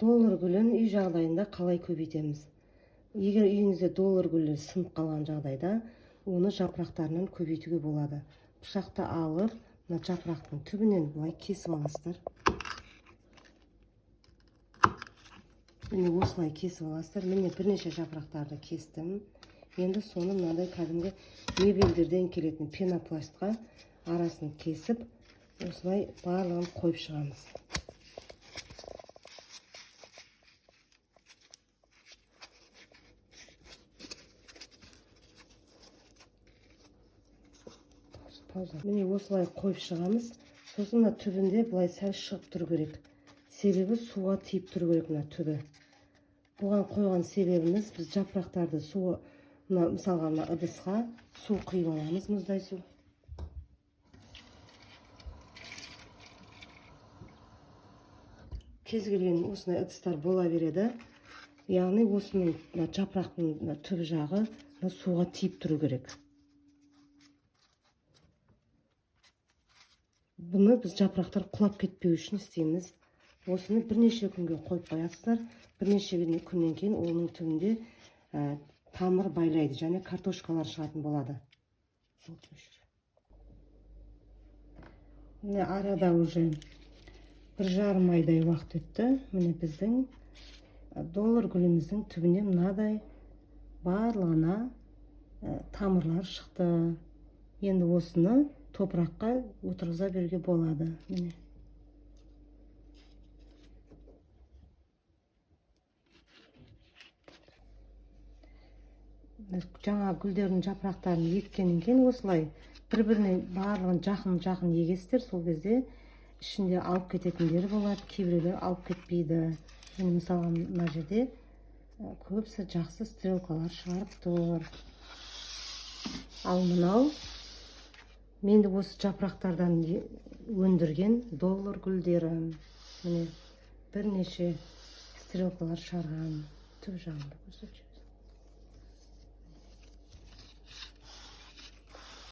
Доллар гүлін үй жағдайында қалай көбейтеміз? Егер үйіңізде доллар гүлі сынып қалған жағдайда, оны жапырақтарынан көбейтуге болады. Пышақты алып, мына жапырақтың түбінен былай кесіп аласыздар. Міне, осылай кесіп аласыздар. Міне, бірнеше жапырақтарды кестім. Енді соны мынадай кәдімгі мебельдерден келетін пенопластқа арасын кесіп, осылай барлығын қойып шығамыз. Пауза. Міне, осылай қойып шығамыз. Сосын мына түбінде былай сәл шығып тұру керек. Себебі суға тиіп тұру керек мына түбі. Бұған қойған себебіміз, біз жапырақтарды су, мына мысалға мына ыдысқа су құйып аламыз, мұздай су. Кез келген осындай ыдыстар бола береді. Яғни осының мына жапырақтың мына түбі жағы мына суға тиіп тұру керек. Бұны біз жапырақтар құлап кетпеу үшін істейміз. Осыны бірнеше күнге қойып қоясыздар. Бірнеше күннен кейін оның түбінде тамыр байлайды және картошкалар шығатын болады. Міне, арада уже 1,5 айдай уақыт өтті. Міне, біздің доллар гүліміздің түбіне мынадай барлығына тамырлар шықты. Енді осыны топыраққа отырғыза беруге болады. Міне. Жаңа гүлдердің жапырақтарын еккеннен кейін осылай бір-біріне барлығын жақын-жақын егесіздер. Сол кезде ішінде алып кететіндері болады, кейбіреулер алып кетпейді. Міне, мысалға, мына жерде көбісі жақсы стрелкалар шығарып тұр. Ал мынау мен де осы жапырақтардан өндірген доллар гүлдері. Міне, бірнеше стрелкалар шығарған. Түп жағында көрсетші.